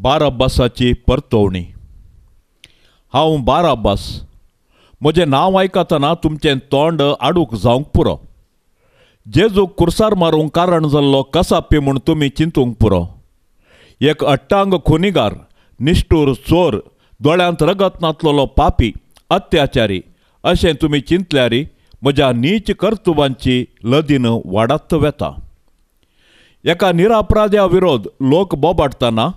बाराबासाची परतवणी. हांव बाराबास. म्हजें नांव आयकतना तुमचें तोंड आडूक जावंक पुरो. जेजूक कुर्सार मारूंक कारण जाल्लो कसापी म्हूण तुमी चिंतूंक पुरो. एक अट्टांग खुनिगार, निश्ठूर चोर, दोळ्यांत रगत नातलेलो पापी, अत्याचारी अशें तुमी चिंतल्यार म्हज्या नीच कर्तुबांची लदीन वाडत वेता. एका निरापराध्या विरोध लोक बोबाटतना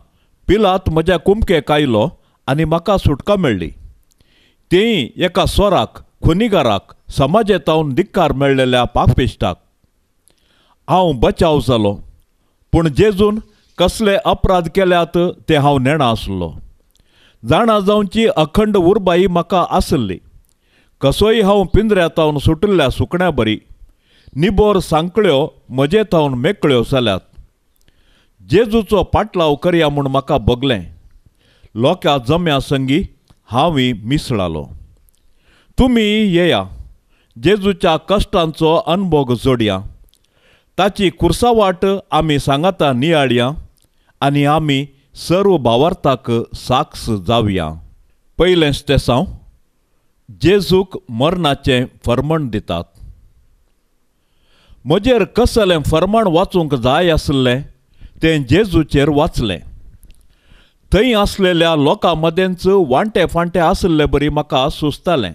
पिलात म्हज्या कुमकेक आयलो आनी म्हाका सुटका मेळ्ळी. तेय एका सोराक, खुनिगाराक, समाजेतावन धिक्कार मेळ्ळेल्या पापिश्टाक. हांव बचाव जालो, पूण जेजून कसले अपराध केल्यात ते हांव नेणा आसलो. जाणा जावची अखंड उर्बाई म्हाका आसली. कसोय हांव पिंजऱ्या तावन सुटिल्ल्या सुकण्या बरी निबोर सांकळ्यो म्हजे तावन मेकळ्यो जाल्यात. जेजूचो पाटलाव करया म्हूण म्हाका भोगलें. लोकां जम्या संगी हांवूय मिसळालो. तुमी येया, जेजूच्या कश्टांचो अनभोग जोडया. ताची कुर्सावाट आमी सांगाता नियाळया आनी आमी सर्व भावार्थाक साक्ष जावया. पयलेंच तेसांव जेजूक मरणाचें फर्मण दितात. म्हजेर कसलें फर्माण वाचूंक जाय आसलें तें जेजूचेर वाचलें. थंय आसलेल्या लोकां मदेंच वांटे फांटे आसले बरी म्हाका सुचतालें.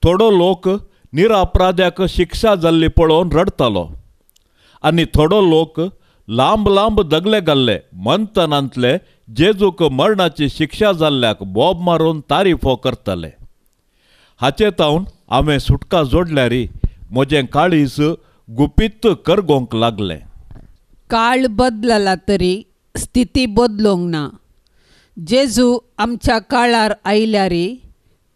थोडो लोक निरापराध्याक शिक्षा जाल्ली पळोवन रडटालो आनी थोडो लोक लांब लांब दगले घाल्ले मंथनांतले जेजूक मरणाची शिक्षा जाल्ल्याक बोब मारून तारीफो करताले. हाचे तावन हांवें सुटका जोडल्यार म्हजें काळीज गुपीत करगोंक लागलें. काळ बदलला तरी स्थिती बदलूंक ना. जेजू आमच्या काळार आयल्यार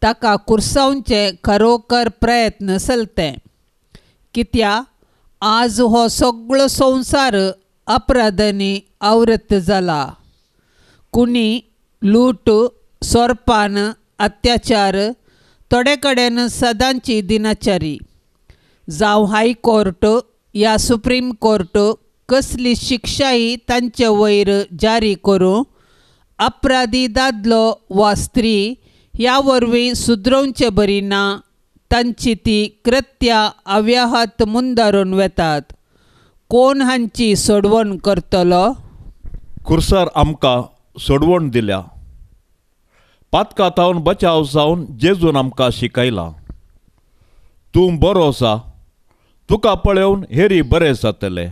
ताका कुर्सावचे खरोखर प्रयत्न चलते. कित्याक आज हो सगळो संवसार अपराधांनी आवृत्त जाला. कुणी, लूट, सोरपान, अत्याचार, थोडे कडेन सदांची दिनाचारी. जावं हायकोर्ट या सुप्रीम कोर्ट कसली शिक्षाय तांचे वयर जारी करूं अपराधी दादलो वा स्त्री ह्या वरवीं सुदरोवचे बरी ना. तांची ती कृत्या अव्याहत मुंदारून वेतात. कोण हांची सोडवण करतलो? कुर्सार आमकां सोडवण दिल्या. पातका तावन बचाव जावन जेजून आमकां शिकयला. तूं बरो आसा, तुका पळोवन हेरी बरें जातलें.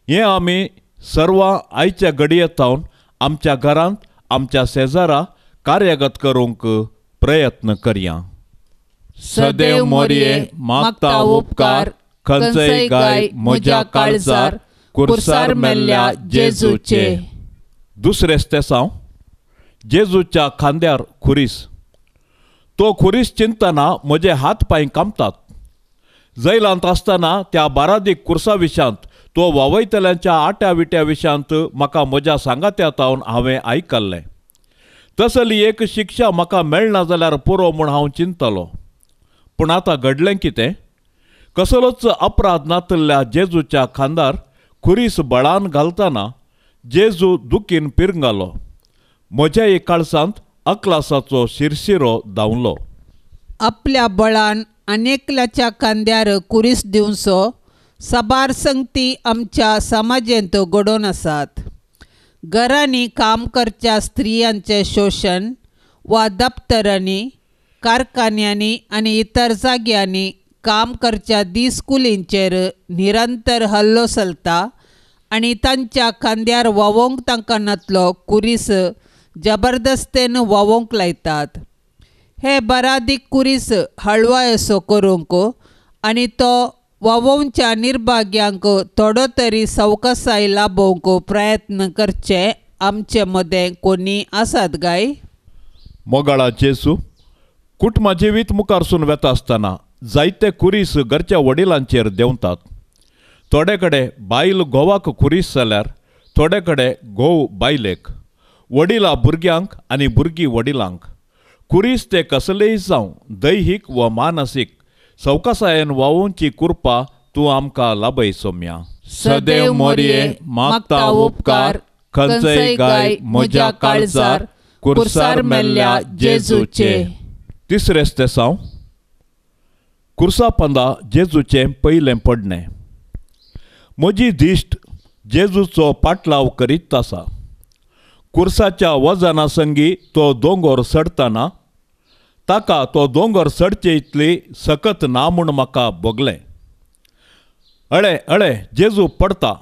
हें आमी सर्वां आयच्या घडये तावन आमच्या घरांत आमच्या शेजारा कार्यगत करूंक प्रयत्न करया. सदैव मोरये मागता उपकार खंयचेय गाय म्हज्या काळजार कुर्सार मेल्ल्या जेजूचे. दुसरें तेसांव जेजूच्या खांद्यार खुरीस. तो खुरीस चिंतना म्हजे हात पांय कामतात. जैलांत आसतना त्या बारादीक कुर्सा विशांत तो वावयतल्यांच्या आट्या विट्या विशांत म्हाका म्हज्या सांगात्या तावन हांवें आयकल्लें. तसली एक शिक्षा म्हाका मेळना जाल्यार पुरो म्हूण हांव चिंततालो. पूण आतां घडलें कितें? कसलोच अपराध नातिल्ल्या जेजूच्या खांदार खुरीस बळान घालतना जेजू दुखीन पिरंगालो. म्हज्या एक काळसांत अकलासाचो शिरशिरो धांवलो. आपल्या बळान अनेकल्याच्या खांद्यार कुरीस दिवचो साबार संगती आमच्या समाजेंत घडोवन आसात. घरांनी काम करच्या स्त्रियांचें शोशण वा दप्तरांनी, कारखान्यांनी आनी इतर जाग्यांनी काम करच्या दीस कुलींचेर निरंतर हल्लो चलता आनी तांच्या खांद्यार व्हांवोंक तांकां नातलो कुरीस जबरदस्तेन व्हांवोंक लायतात. हे बरादीक कुरीस हळवाय असो करूंक आनी तो व्हांवोवच्या निर्भाग्यांक थोडो तरी सवकसाय लाभोवंक प्रयत्न करचे आमचे मदें कोणी आसात काय? मोगाळा जेजू, कुटुंबा जिवीत मुखारसून वेता आसतना जायते कुरीस घरच्या वडिलांचेर देंवतात. थोडे कडेन बायल घोवाक खुरीस जाल्यार थोडे कडेन घोव बायलेक, वडिलां भुरग्यांक आनी भुरगीं वडिलांक. खुरीस ते कसलेय जावं दैहीक वा मानसीक सवकासायेन व्हांवोवची कृपा तूं आमकां लाभय सोम्या. सदैव मोरये मागता उपकार खंचय गाय म्हज्या काळजार कुर्सार मेल्ल्या जेजूचे. तिसरें स्तेसांव, कुर्सा पंदा जेजूचें पयलें पडणें. म्हजी दिश्ट जेजूचो पाटलाव करीत आसा. कुर्साच्या वजना संगी तो दोंगोर चडटना ताका तो दोंगर चडचे इतली सकत ना म्हूण म्हाका भोगलें. अळे अळे जेजू पडता.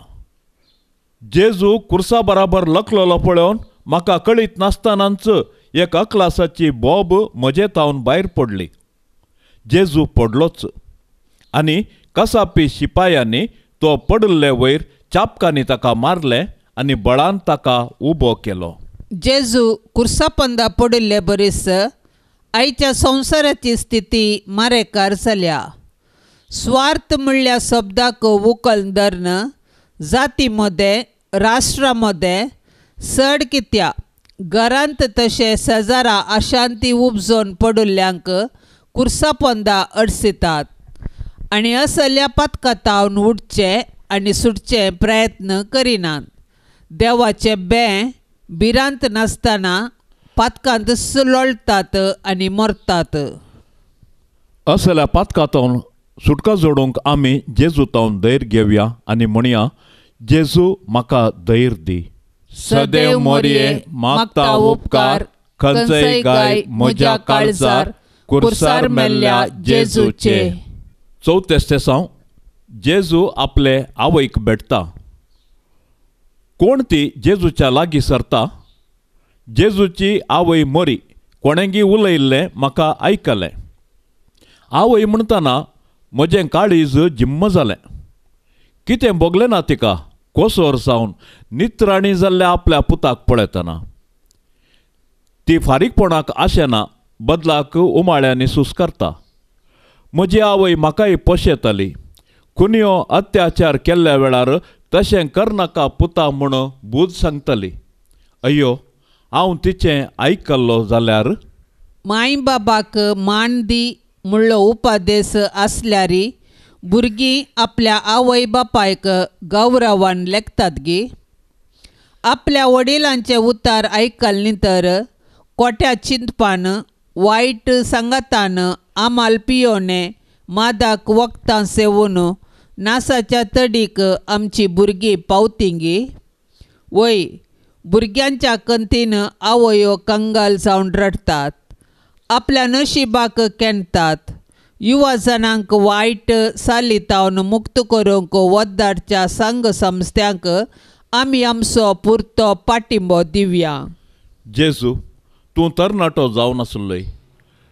जेजू कुर्सा बराबर लकलोलो पळोवन म्हाका कळीत नासतनाच एक अकलासाची बोब म्हजे तावन भायर पडली. जेजू पडलोच आनी कसापी शिपायांनी तो पडिल्ले वयर चापकांनी ताका मारलें आनी बळान ताका उबो केलो. जेजू कुर्सापंदा पडिल्ले बरीस आयच्या संवसाराची स्थिती मारेकार जाल्या. स्वार्थ म्हणल्या शब्दाक उकल धरून जाती मदें, राष्ट्रा मदें, चड कित्या घरांत तशें शेजारा अशांती उपजोवन पडिल्ल्यांक कुर्सापंदा अडसितात आनी असल्या पातकातावन उठचे आनी सुटचे प्रयत्न करिनात. देवाचे बें भिरांत नासतना पातकांत लोळटात आनी मरतात. असल्या पातकांतून सुटका जोडूंक आमी जेजू तावन धैर्य घेवया आनी म्हणया, जेजू म्हाका धैर्य दी. सदैव मोरये मागता उपकार, खंचय गाय म्हज्या काळजार कुर्सार मेल्ल्या जेजूचे. चवथें स्तेसांव, जेजू आपले आवयक भेटता. कोण ती जेजूच्या लागीं सरता. जेजूची आवय मोरी कोणेंगी उलयल्लें म्हाका आयकलें. आवय म्हणटना म्हजें काळीज जिम्म जालें. कितें भोगलें ना तिका कोसोर जावन नित्राणी जाल्ल्या आपल्या पुताक पळयतना. ती फारीकपणाक आशेना, बदलाक उमाळ्यांनी सुस्कारता. म्हजी आवय म्हाकाय पोशेताली. खुनयो अत्याचार केल्ल्या वेळार तशें करनाका पुता म्हूण बूद सांगताली. अय्यो, हांव तिचें आयकल्लो जाल्यार. माय बाबाक मान दी म्हणलो उपदेश आसल्यारी भुरगीं आपल्या आवय बापायक गौरवान लेखतात गी. आपल्या वडिलांचे उतार आयकल न्ही तर कोट्या चिंतपान, वायट सांगातान, आमाल पियोने, मादाक वखदां सेवून नासाच्या तडीक आमची भुरगीं पावतिंगी. वय, भुरग्यांच्या कंतीन आवयो कंगाल जावन रडटात, आपल्या नशिबाक केणटात. युवा जणांक वायट सालितावन मुक्त करूंक वद्दारच्या संघ संस्थ्यांक आमी आमचो पुरतो पाठिंबो दिवया. जेजू, तूं तरणाटो जावन आसलोय,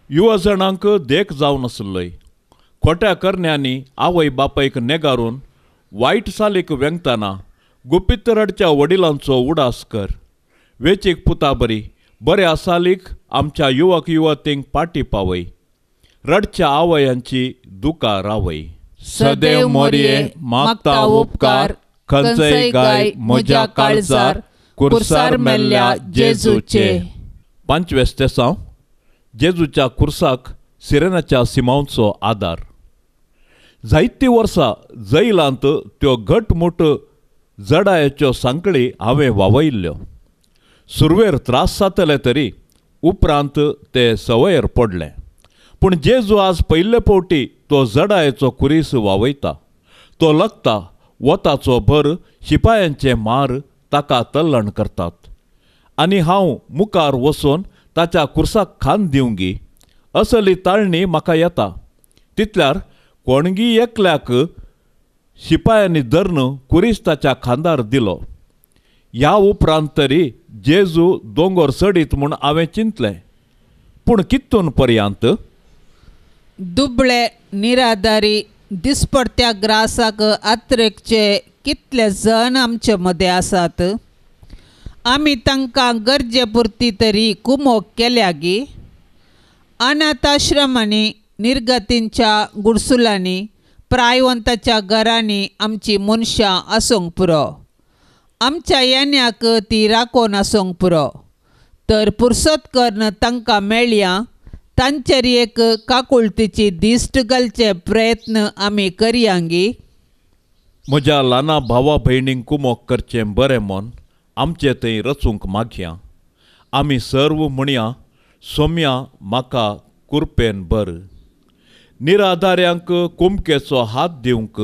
युवा जणांक देख जावन आसलोय. खोट्या करण्यांनी आवय बापायक नेगारून वायट सालीक वेंगतना गुपीत रडच्या वडिलांचो उडास कर. वेचीक पुता बरी बऱ्या सालीक आमच्या युवक युवतींक पाटी पावय. रडच्या आवयांची दुकां रावय. सदैव मोरये मागता उपकार, खंचय गाय म्हज्या काळजार कुर्सार मेल्ल्या जेजूचे. पांचवें स्तेसांव, जेजूच्या कुर्साक सिरेनाच्या सिमांवचो आदार. जायतीं वर्सां जैलांत त्यो घटमूट जडायेच्यो सांकळी हांवें वावयल्ल्यो. सुरवेर त्रास जातले तरी उपरांत ते संवयर पडले. पूण जेजू आज पयले फावटी तो जडायेचो कुरीस वावयता. तो लकता, वताचो भर, शिपायांचे मार ताका तल्लण करतात आनी हांव मुखार वचून ताच्या कुर्साक खांद दिवंगी असली ताळणी म्हाका येता. तितल्यार कोणगी एकल्याक शिपायांनी धरून कुरीस ताच्या खांदार दिलो. ह्या उपरांत तरी जेजू दोंगर चडीत म्हूण हांवें चिंतलें, पूण कितून पर्यांत. दुबळे, निराधारी, दिसपडत्या ग्रासाक आत्रेकचे कितले जण आमचे मदें आसात. आमी तांकां गरजे पुरती तरी कुमोक केल्या गी. अनाथ आश्रमांनी, निर्गतींच्या गुडसुलांनी, प्रायवंताच्या घरांनी आमची मनशां आसूंक पुरो. आमच्या येण्याक ती राखून आसूंक पुरो. तर पुरसत करून तांकां मेळया तांचेर एक काकुळतीची दिश्ट घालचे प्रयत्न आमी करयांगी. म्हज्या ल्हाना भावा भयणींक कुमोक करचें बरें मन आमचे थंय रचूंक मागया. आमी सर्व म्हणया, सोम्या म्हाका कुरपेन बर. निराधाऱ्यांक कुमकेचो हात दिवंक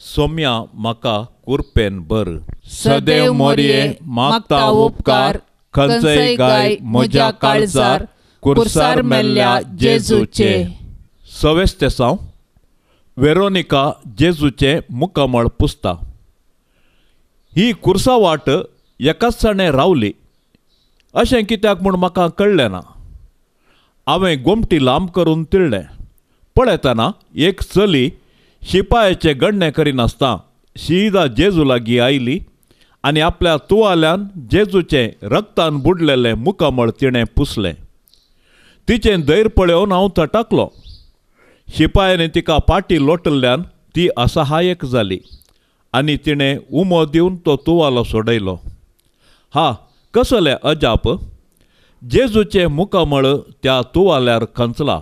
सोम्या म्हाका कुरपेन बर. सदैव मोरये मागता उपकार खंयचेय गाय म्हज्या काळजार कुर्सार मेल्ल्या जेजूचे. सवेस्तेसांव वेरोनिका जेजूचें मुखामळ पुसता. ही कुर्सा वाट एकाच जाणें रावली अशें कित्याक म्हूण म्हाका कळ्ळें ना. हांवें गोमटी लांब करून तिळ्ळें. पळयतना एक चली शिपायाचे गणणे करिनासतना शिदा जेजू लागीं आयली आनी आपल्या तुवाल्यान जेजूचें रक्तान बुडलेलें मुखामळ तिणें पुसलें. तिचें धैर्य पळोवन हांव थटाकलो. शिपायांनी तिका पाटी लोटल्ल्यान ती असहायक जाली आनी तिणें उमो दिवन तो तुवालो सोडयलो. हा, कसलें अजाप! जेजूचें मुखामळ त्या तुवाल्यार खंचला.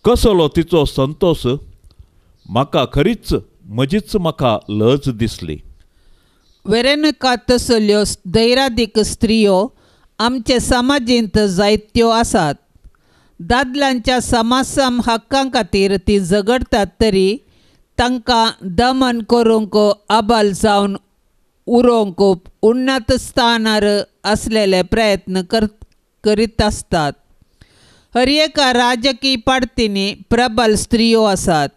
कसलो तिचो संतोश! म्हाका खरीच म्हजीच म्हाका लज दिसली. वेरेनिका तसल्यो धैरादीक स्त्रियो आमचे समाजींत जायत्यो आसात. दादल्यांच्या समाजसम हक्कां खातीर ती झगडटात तरी तांकां दमन करूंक अबल जावन उरोवंक उन्नत स्थानार आसलेले प्रयत्न करीत आसतात. हर एका राजकीय पार्टींनी प्रबल स्त्रियो आसात.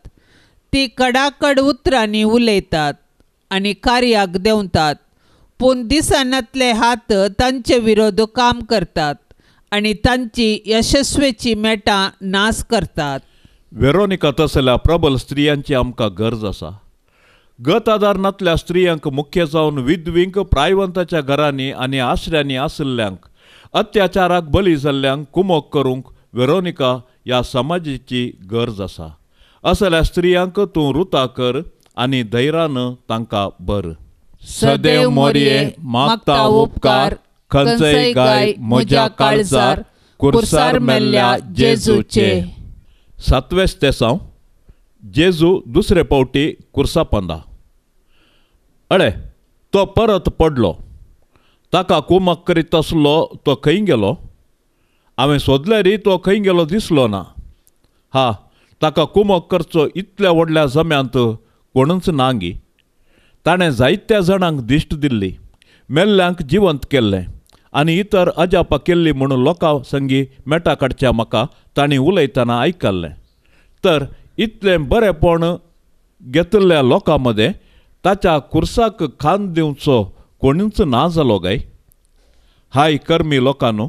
ती कडाकड उतरांनी उलयतात आनी कार्याक देंवतात, पूण दिसनातले हात तांचे विरोध काम करतात आनी तांची यशस्वेची मेटां नाश करतात. वेरोनिका तसल्या प्रबल स्त्रियांची आमकां गरज आसा. गत आदार नातल्या स्त्रियांक, मुख्य जावन विधवींक, प्रायवंताच्या घरांनी आनी आश्र्यांनी आशिल्ल्यांक, अत्याचाराक बली जाल्ल्यांक कुमोक करूंक वेरोनिका ह्या समाजाची गरज आसा. असल्या स्त्रियांक तूं रुता कर आनी धैर्यान तांकां बर. सदैव मोरये मागता उपकार खंयचेय गाय म्हज्या काळजार कुर्सार मेल्ल्या जेजूचे. सातवें तेसांव जेजू दुसरे पावटी कुर्सा पंदा. अळे, तो परत पडलो. ताका कुमक करीत आसलो तो खंय गेलो? हांवें सोदल्यार तो खंय गेलो दिसलो ना. हा, ताका कुमक करचो इतल्या व्हडल्या जम्यांत कोणूच ना गी. ताणें जायत्या जाणांक दिश्ट दिल्ली, मेल्ल्यांक जिवंत केल्लें आनी इतर अजापां केल्ली म्हणून लोकां संगी मेटा काडच्या म्हाका तांणी उलयतना आयकल्लें. तर इतलें बरेंपण घेतिल्ल्या लोकां मदें ताच्या कुर्साक खांद दिवचो कोणूच ना जालो काय? हाय कर्मी लोकांनो,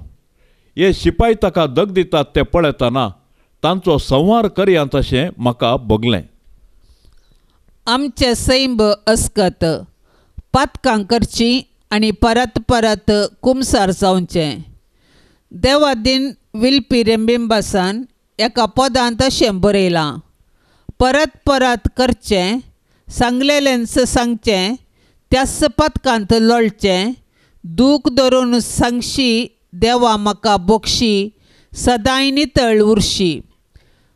हे शिपाय ताका दग दितात ते पळयतना तांचो संवार करयांत अशें म्हाका भोगलें. आमचें सैंब अस्कत पातकां करचीं आनी परत परत कुमसार जावचें. देवादीन विल्पी रेंबिंबासान एका पदांत अशें बरयलां, परत परत करचें, सांगलेलेंच सांगचें, त्याच पातकांत लोळचें, दूख धरून सांगशी देवा म्हाका बोगशी, सदांय नितळ उरशी.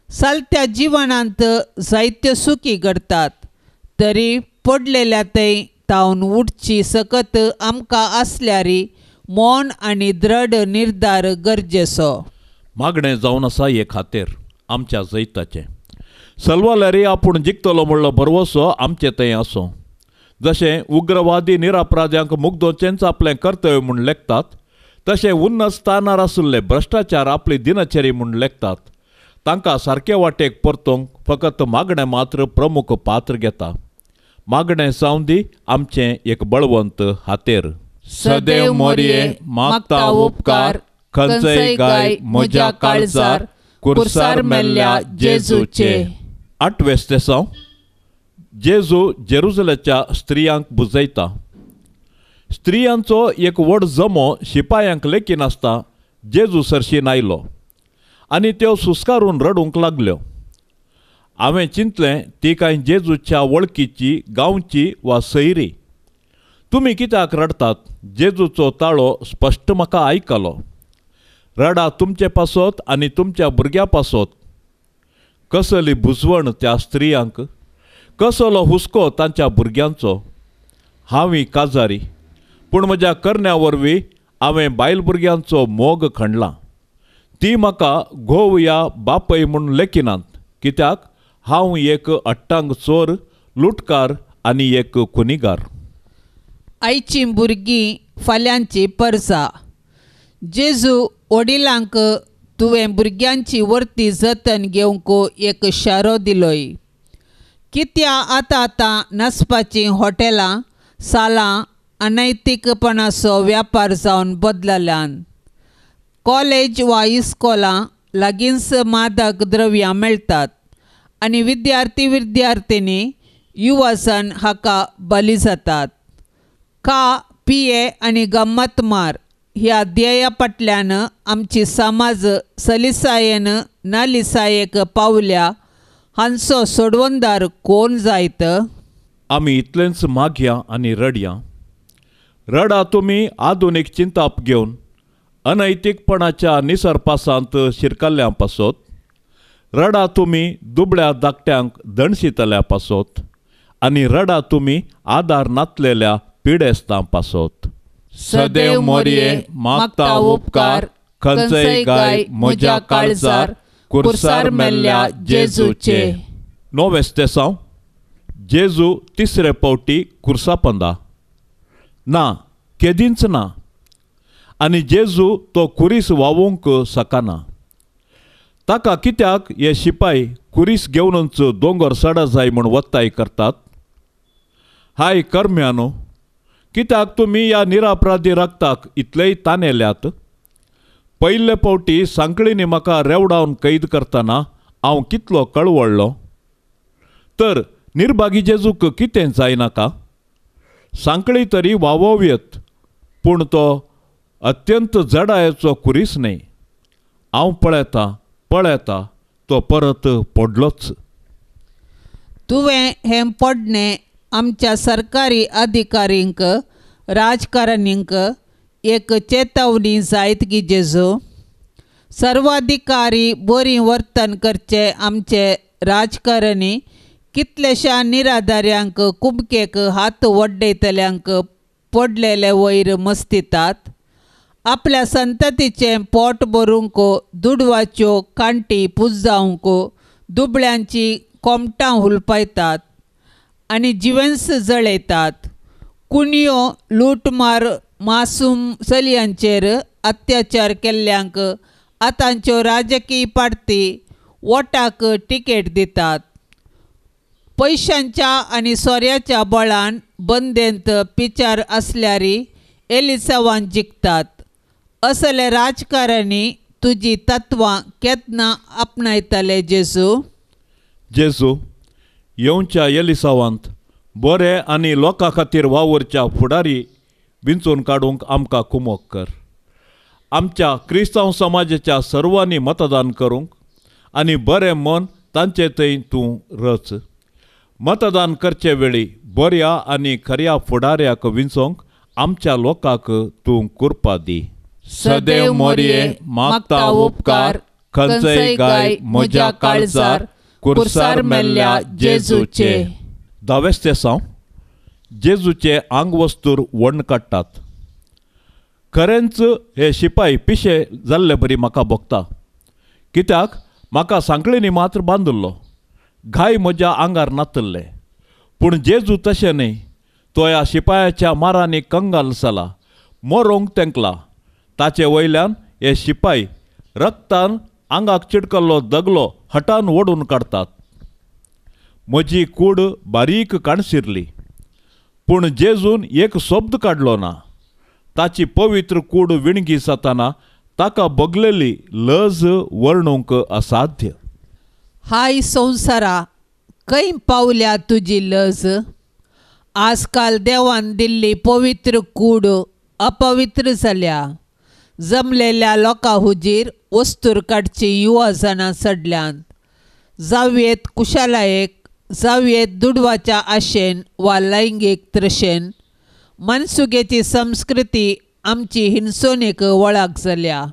सालत्या जिवनांत जायत्यो सुखी घडटात तरी पडलेल्या थंय तावन उठची सकत आमकां आसल्यार मौन आनी दृढ निर्धार गरजेचो. मागणें जावन आसा हे खातीर आमच्या जैताचें. सलवाल्यारी आपूण जिखतलो म्हणलो भरवसो आमचे थंय आसूं. जशें उग्रवादी निरापराध्यांक मुग्दोचेंच आपलें कर्तव्य म्हूण लेखतात, तशें उन्नत स्थानार आशिल्ले भ्रश्टाचार आपली दिनचरी म्हूण लेखतात. तांकां सारके वाटेक परतूंक फकत मागणें मात्र प्रमुख पात्र घेता. मागणें जावन दी आमचें एक बळवंत हातेर. सदैव मोरये मागता उपकार खंयचेय गाय म्हज्या काळजार कुर्सार मेल्ल्या जेजूचे. आठवें तेसांव जेजू जेरुजलेच्या स्त्रियांक बुजयता. स्त्रियांचो एक व्हड जमो शिपायांक लेखिनासता जेजू सरशीन आयलो आनी त्यो सुस्कारून रडूंक लागल्यो. हांवें चिंतलें ती कांय जेजूच्या वळखीची, गांवची वा सैरी. तुमी कित्याक रडटात? जेजूचो ताळो स्पश्ट म्हाका आयकलो. रडा तुमचे पासत आनी तुमच्या भुरग्या पासत. कसली बुजवण त्या स्त्रियांक, कसलो हुस्को तांच्या भुरग्यांचो. हांव ही काजारी, पूण म्हज्या करण्या वरवीं हांवें बायल भुरग्यांचो मोग खंडला. ती म्हाका घोव या बापय म्हूण लेखिनात, कित्याक हांव एक अट्टांग चोर, लुटकार आनी एक खुनीगार. आयची भुरगीं फाल्यांची परसा. जेजू वडिलांक तुवें भुरग्यांची वर्ती जतन घेवंक एक शारो दिलोय. कित्या आतां आतां नाचपाचीं हॉटेलां सालां अनैतिकपणाचो व्यापार जावन बदलल्यान. कॉलेज वा इस्कोलां लागींच मादक द्रव्यां मेळटात आनी विद्यार्थी विद्यार्थिनी युवाजन हाका बली जातात. का पिये आनी गम्मत मार ह्या ध्येया फाटल्यान आमची समाज सलिसायेन नालिसायेक पावल्या. हांचो सोडवणदार कोण जायत? आमी इतलेंच मागया आनी रडया. रडा तुमी आधुनीक चिंताप घेवन अनैतिकपणाच्या निसरपासांत शिरकल्ल्या पासत. रडा तुमी दुबळ्या धाकट्यांक दणशितल्या पासत आनी रडा तुमी आदार नातलेल्या पिडेस्तां पासत. सदैव मोरये मागता उपकार खंयचेय गाय म्हज्या काळजार कुर्सार मेल्ल्या जेजूचे. नोवेस्तेसांव जेजू तिसरे पावटी कुर्सा पंदा ना, केदींच ना. आनी जेजू तो कुरीस वावूंक शकना. ताका कित्याक हे शिपाय कुरीस घेवनच दोंगर सडा जाय म्हूण वत्ताय करतात? हाय कर्म्यानो, कित्याक तुमी ह्या निरापराधी रक्ताक इतलेय तानेल्यात? पयले फावटी सांकळींनी म्हाका रेवडावन कैद करतना हांव कितलो कळवळ्ळो. तर निर्भागी जेजूक कितें जायनाका? सांकळी तरी वावोवयत, पूण तो अत्यंत जडायेचो कुरीस न्हय. हांव पळयता पळयता तो परत पडलोच. तुवें हें पडणें आमच्या सरकारी अधिकारींक राजकारणींक एक चेतावणी जायत की जेजू? सर्वाधिकारी बरी वर्तन करचे आमचे राजकारणी कितलेश्या निराधाऱ्यांक कुमकेक हात वड्डयतल्यांक पडलेले वयर मस्तितात. आपल्या संततीचें पोट भरूंक दुडवाच्यो कांटी पुजावंक दुबळ्यांची कोमटां हुलपायतात आनी जिवन्स जळयतात. कुणयो लूटमार मासूम चलयांचेर अत्याचार केल्ल्यांक आतांच्यो राजकीय पार्टी वोटाक तिकेट दितात. पयशांच्या आनी सोऱ्याच्या बळान बंदेंत पिचार आसल्यारी एलिसावान जिखतात. असले राजकारणी तुजी तत्वां केन्ना आपणायतले जेजू? जेजू, येवच्या एलिसावांत बरे आनी लोकां खातीर वावुरच्या फुडारी विंचून काडूंक आमकां कुमोक कर. आमच्या क्रिस्तांव समाजाच्या सर्वांनी मतदान करूंक आनी बरें मन तांचे थंय तूं रच. मतदान करचे वेळी बऱ्या आनी खऱ्या फुडाऱ्याक विंचोंक आमच्या लोकांक तूं कुरपा दी. सदैव मोरये मागता उपकार खंयचेय गाय म्हज्या काळजार कुर्सार मेल्ल्या जेजूचे. धावेस्तेसांव जेजूचे आंगवस्तूर वण काडटात. खरेंच हे शिपाय पिशे जाल्ले बरी म्हाका भोगता, कित्याक म्हाका सांकळींनी मात्र बांदिल्लो, घाय म्हज्या आंगार नातल्ले. पूण जेजू तशें न्हय, तो ह्या शिपायाच्या मारांनी कंगाल जाला, मरोंक तेंकला. ताचे वयल्यान हे शिपाय रक्तान आंगाक चिडकल्लो दगलो हटान ओडून काडटात. म्हजी कूड बारीक काणशिरली, पूण जेजून एक शब्द काडलो ना. ताची पवित्र कूड विणगी जाताना ताका बगलेली लज वर्णूंक असाध्य. हाय संवसारा, खंय पावल्या तुजी लज? आजकाल देवान दिल्ली पवित्र कूड अपवित्र जाल्या. जमलेल्या लोकां हुजीर वस्तूर काडची युवा जाणां चडल्यांत. जावयेत कुशालायेक, जावयेत दुडवाच्या आशेन वा लैंगीक तृशेन. मनसुगेची संस्कृती आमची हिंसोनीक वळख जाल्या.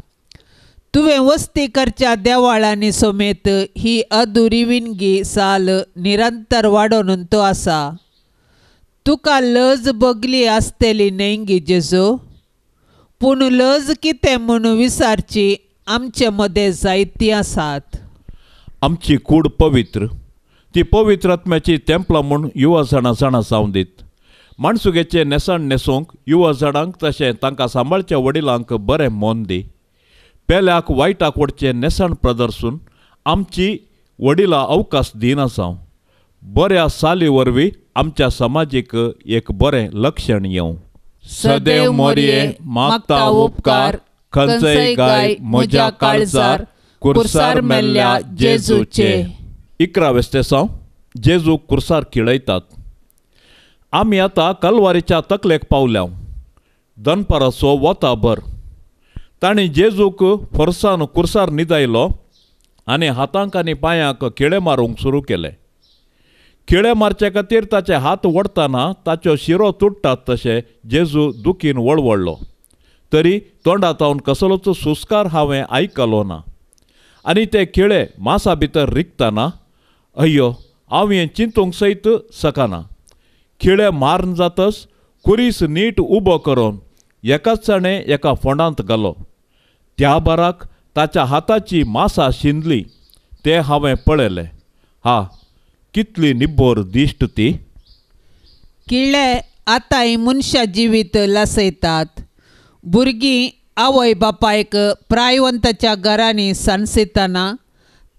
तुवें वस्ती करच्या देवाळांनी समेत ही अधुरी विणगी साल निरंतर वाडोवन तो आसा. तुका लज बगली आसतली न्हय गे जेजू? पूण लज कितें म्हूण विसारची आमचे मदें जायतीं आसात. आमची कूड पवित्र, ती पवित्र आत्म्याची तेंपलां म्हूण युवा जाणां जाणा जावं दीत. माणसुगेचें न्हेसण न्हेसूंक युवा जाणांक तशें तांकां सांबाळच्या वडिलांक बरें मन दी. पेल्याक वायटाक वडचें न्हेसण प्रदर्शन आमची वडिलां अवकाश दिना जावं. बऱ्या साली वरवीं आमच्या समाजीक एक बरें लक्षण येवं. सदैव मोरये मागता उपकार खंयचेय गाय म्हज्या काळजार कुर्सार मेल्ल्या जेजूचे. 11वें स्तेसांव. जेजू कुर्सार खिळयतात. आमी आतां कलवारीच्या तकलेक पावल्या. दनपाराचो वोताभर तांणी जेजूक फोर्सान कुर्सार न्हिदायलो आनी हातांक आनी पांयांक खिळे मारूंक सुरू केले. खिळे मारचे खातीर ताचे हात ओडटना ताच्यो शिरो तुट्टात तशें जेजू दुखीन वळवळ्ळो. तरी तोंडातावन कसलोच सुस्कार हांवें आयकलो ना. आनी ते खिळे मासा भितर रिगतना अय्यो हांव हें चिंतूंक सयत शकना. खिळे मारून जातच कुरीस नीट उबो करून एकाच जाणें एका फोंडांत घालो. त्या बाराक ताच्या हाताची मासा शिंदली तें हांवें पळयलें. हा, कितली निब्बोर दिश्ट ती. किळे आतांय मनशा जिवीत लासयतात. भुरगीं आवय बापायक प्रायवंताच्या घरांनी सांसयतना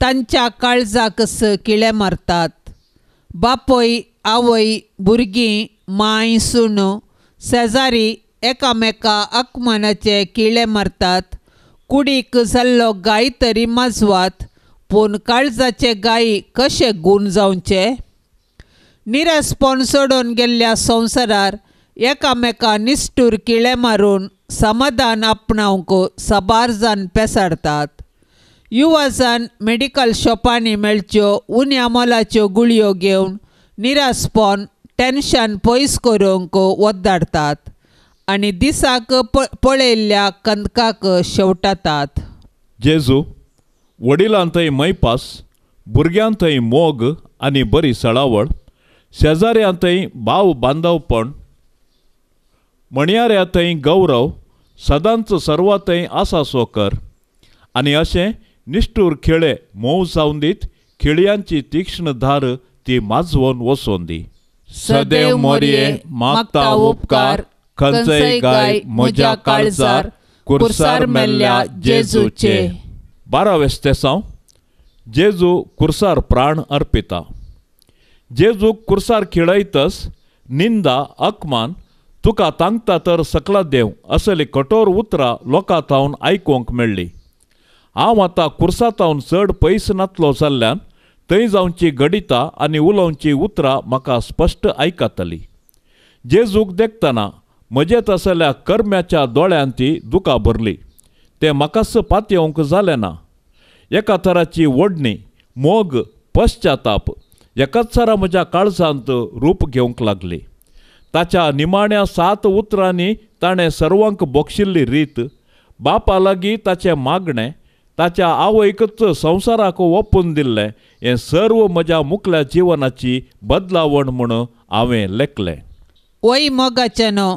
तांच्या काळजाकच किळे मारतात. बापूय, आवय, भुरगीं, मांय, सुनो, शेजारी एकामेका अकमानाचे किळे मारतात. कुडीक जाल्लो गाय तरी माजवात, पूण काळजाचे गाय कशे गूण जावचे? निरसपण सोडून गेल्ल्या संवसारार एकामेका निश्ठूर किळे मारून समाधान आपणावंक साबार जाण पेसाडतात. युवा जाण मेडिकल शॉपांनी मेळच्यो उण्या मोलाच्यो गुळयो घेवन निरासपण टेन्शन पयस करूंक वद्दाडतात आनी दिसाक पळयल्ल्या कंदकाक शेवटातात. जेजू, वडिलां थंय मैपास, भुरग्यां थंय मोग आनी बरी सळावळ, शेजाऱ्यां थंय भाव बांदवपण, म्हणयाऱ्या थंय गौरव, सदांच सर्वा थंय आसा सो कर. आनी अशें निश्ठूर खिळे मोव जावन दीत, खिळयांची तीक्ष्ण धार ती माजवोन वचोन दी. सदैव मोरये मागता उपकार खंयचेय गाय म्हज्या काळजार कुर्सार मेल्ल्या जेजूचे. 12वें स्तेसांव. जेजू कुर्सार प्राण अर्पिता. जेजू कुर्सार खिळयतच निंदा अकमान तुका तांगता तर सकला देव असली कठोर उतरां लोकां थावन आयकूंक मेळ्ळी. हांव आतां कुर्सा थावन चड पयस नातलो जाल्ल्यान थंय जावची घडितां आनी उलोवची उतरां म्हाका स्पश्ट आयकतली. जेजूक देखतना म्हजेत आसल्या कर्म्याच्या दोळ्यांत ती दुकां भरली. तें म्हाकाच पातयेवंक जालें ना. एका तराची ओडणी, मोग, पश्चाताप एकाच सरा म्हज्या काळजांत रूप घेवंक लागली. ताच्या निमाण्या 7 उतरांनी ताणें सर्वांक बोगशिल्ली रीत, बापा लागीं ताचें मागणें, ताच्या आवयकच संवसाराक ओपून दिल्लें हें सर्व म्हज्या मुखल्या जिवनाची बदलावण म्हूण हांवें लेखलें. वय मोगाच्यानो,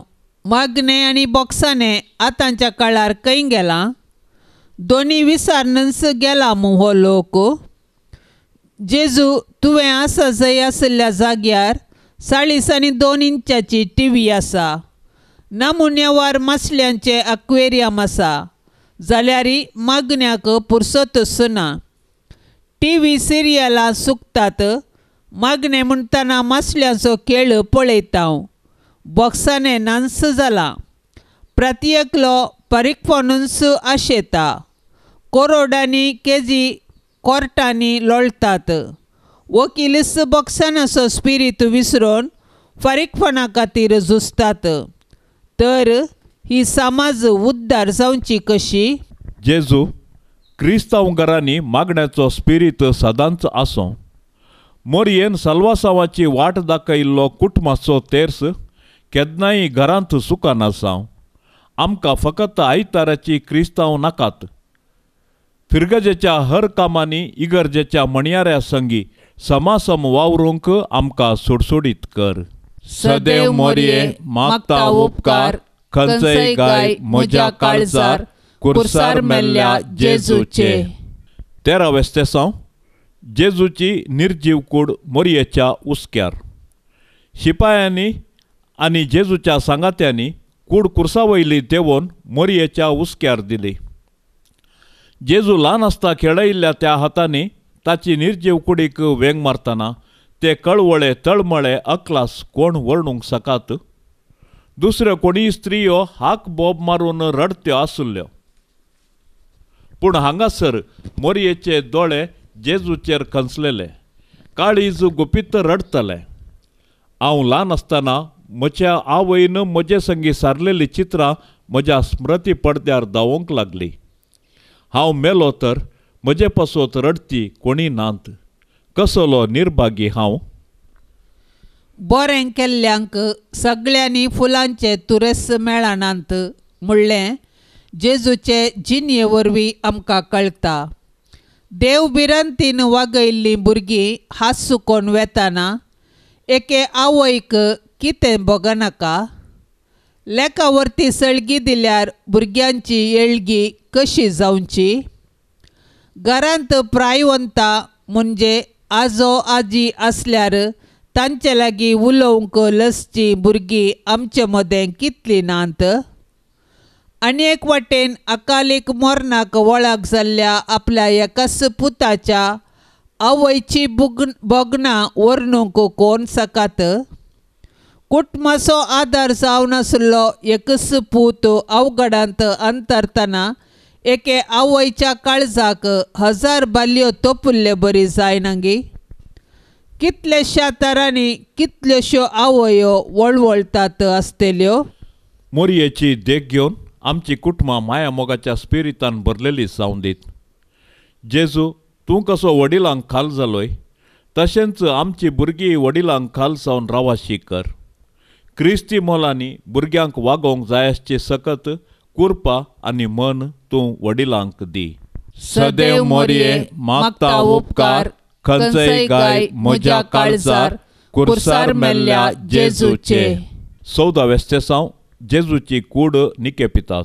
मागणें आनी बोक्साणें आतांच्या काळार खंय गेलां? दोनी विसारनच गेला मू हो लोक. जेजू, तुवें आसा जंय आशिल्ल्या जाग्यार 40 आनी 2 इंचाची टी व्ही आसा, नमुन्यावार मासल्यांचें अक्वेरियम आसा, जाल्यार मागण्याक पुरसतच ना. टी व्ही सिरियलां सुकतात. मागणें म्हणटना मासल्यांचो खेळ पळयता. बॉक्सांनी नांस जाला. प्रत्येकलो परिकपणूच आशेता. करोडांनी केजी कोर्टांनी लोळटात. वकीलच बॉक्सानाचो स्पिरीत विसरून फारीकपणा खातीर झुजतात. तर ही समाज उद्धार जावची कशी? जेजू, क्रिस्तांव घरांनी मागण्याचो स्पिरीत सदांच आसूं. मोरयेन सल्वासांवाची वाट दाखयल्लो कुटुंबाचो तेर्स केन्नाय घरांत सुखान जावं. आमकां फकत आयताराची क्रिस्तांव नाकात. फिरगजेच्या हर कामांनी इगर्जेच्या म्हणयाऱ्या संगी समासम वावरूंक आमकां सुडसुडीत कर. सदैव मोरये मागता उपकार खंयचेय गाय म्हज्या काळजार कुर्सार मेल्ल्या जेजूचे. 13वें स्तेसांव. जेजूची निर्जीव कूड मोरयेच्या उस्क्यार. शिपायांनी आनी जेजूच्या सांगात्यांनी कूड कुर्सा वयली देंवोवन मोरयेच्या उस्क्यार दिली. जेजू ल्हान आसता खेळयिल्ल्या त्या हातांनी ताची निर्जीव कुडीक वेंग मारतना ते कळवळे तळमळे अकलास कोण वर्णूंक सकात. दुसऱ्यो कोणीय स्त्रियो हाक बोब मारून रडत्यो आसुल्ल्यो, पूण हांगासर मोरयेचे दोळे जेजूचेर खंचलेले, काळीज गुपीत रडतलें. हांव ल्हान आसतना म्हज्या आवयन म्हजे संगी सारलेलीं चित्रां म्हज्या स्मृती पडद्यार धांवोंक लागली. हांव मेलो तर म्हजे पासत रडती कोणी नात. कसलो निर्भागी हांव. बरें केल्ल्यांक सगळ्यांनी फुलांचे तुरेस मेळनात म्हणलें जेजूचे जिणये वरवीं आमकां कळटा. देव भिरांतीन वागयल्लीं भुरगीं हात सुकोवन वेताना एके आवयक कितें भोगनाका. लेखा वरती सळगी दिल्यार भुरग्यांची येळगी कशी जावची. घरांत प्रायवंता म्हणजे आजो आजी आसल्यार तांचे लागीं उलोवंक लसची भुरगीं आमचे मदें कितलीं नात. आनी एक वाटेन अकालीक मरणाक वळख जाल्ल्या आपल्या एकाच पुताच्या आवयची भोगणां वर्णूंक कोण सकात. कुटुंबाचो आदार जावन आशिल्लो एकच पूत अवघडांत अंतरतना एके आवयच्या काळजाक 1000 बालयो तोपुल्ले बरी जायना गी. कितल्याश्या तरांनी कितल्योश्यो आवयो वळवळटात आसतल्यो. मोरयेची देख घेवन आमची कुटुंबां माया मोगाच्या स्पिरितान भरलेली जावन दीत. जेजू, तूं कसो वडिलांक खाल जालोय तशेंच आमची भुरगीं वडिलांक खाल जावन रावाशी कर. क्रिस्ती मोलांनी भुरग्यांक वागोवंक जाय आसची सकत कुरपा आनी मन तूं वडिलांक दी. सदैव मोरये मागता उपकार खंयचेय गाय म्हज्या काळजार कुर्सार मेल्ल्या जेजूचे. 14वें स्तेसांव. जेजूची कूड निकेपितात.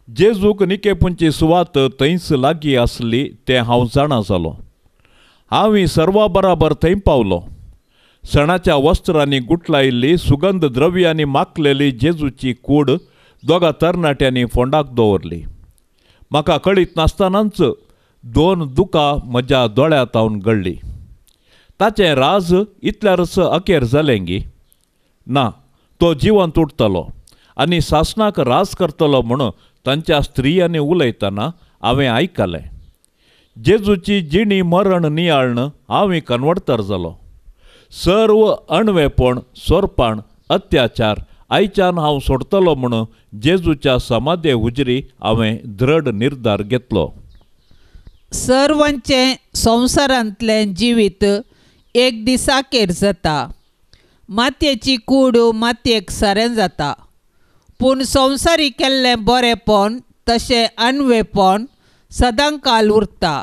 जेजूक निकेपुंची सुवात थंयच लागीं आसली तें हांव जाणा जालो. हांव सर्वा बराबर थंय पावलो. सणाच्या वस्त्रांनी गुटलायिल्ली सुगंध द्रव्यांनी माखलेली जेजूची कूड दोगा तरणाट्यांनी फोंडाक दवरली. म्हाका कळीत नासतनाच 2 दुकां म्हज्या दोळ्यांत हांव गळ्ळी. ताचें राज इतल्यारच अखेर जालें गी ना, तो जिवंत उरतलो आनी सासणाक राज करतलो म्हूण तांच्या स्त्रियांनी उलयतना हांवें आयकलें. जेजूची जिणी मरण नियाळण हांव कन्वर्टर जालो. सर्व अणवेपण, सोरपाण, अत्याचार आयच्यान हांव सोडटलो म्हूण जेजूच्या समाधे हुजरी हांवें दृढ निर्धार घेतलो. सर्वांचें संवसारांतलें जिवीत एक दीस अखेर जाता. मातयेची कूड मातयेक सारें जाता, पूण संवसारी केल्लें बरेंपण तशें अनवेपण सदांकाल उरता.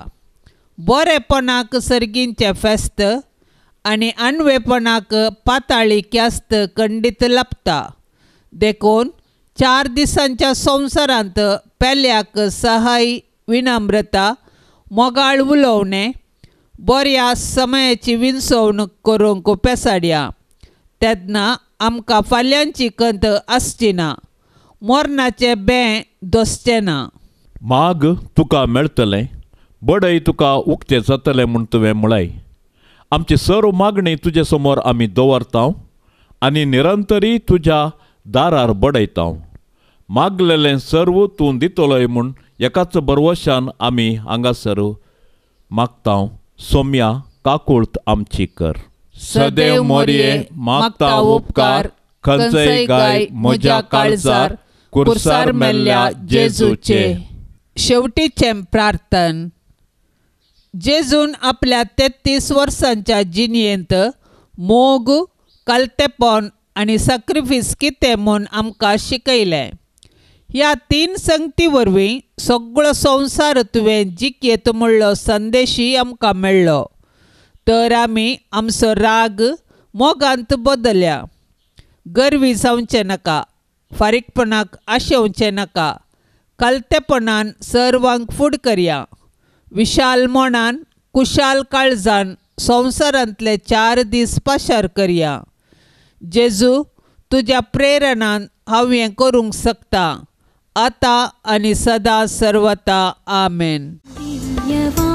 बरेपणाक सर्गींचें फेस्त आनी अनवेपणाक पाताळी क्यास्त खंडीत लाबता. देखून 4 दिसांच्या संवसारांत पेल्याक सहाय, विनम्रता, मोगाळ उलोवणें, बऱ्या समयाची विंचवणूक करूंक पेसाडया. तेन्ना आमकां फाल्यांची कंत आसची ना, मरणाचें बें दोसचें ना. माग तुका मेळटलें, बडय तुका उक्तें जातलें म्हूण तुवें म्हळाय. आमची सर्व मागणी तुजे समोर आमी दवरता आनी निरंतरी तुज्या दारार बडयता. मागलेलें सर्व तूं दितलोय म्हूण एकाच बरवशान आमी हांगासर मागता. सोम्या काकुळत आमची कर. सदैव मोरये मागता उपकार खंयचेय गाय म्हज्या काळजार कुर्सार मेल्ल्या जेजूचे. शेवटीचें प्रार्थन. जेजून आपल्या 33 वर्सांच्या जिणेंत मोग, कलतेपण आनी सॅक्रिफीस कितें म्हूण आमकां शिकयलें. ह्या 3 संगती वरवीं सगळो संवसार तुवें जिखयत म्हणलो संदेशूय आमकां मेळ्ळो. तर आमी आमचो राग, मोगांत बदलया. गर्वी जावचें नाका, फारीकपणाक आशेवचें नाका, कालतेपणान सर्वांक फुड करया. विशाल मनान कुशाल काळजान संवसारांतले 4 दीस पाशार करया. जेजू, तुज्या प्रेरणान हांव हें करूंक शकता, आतां आनी सदां सर्वता. आमेन. दिव्यवाणी.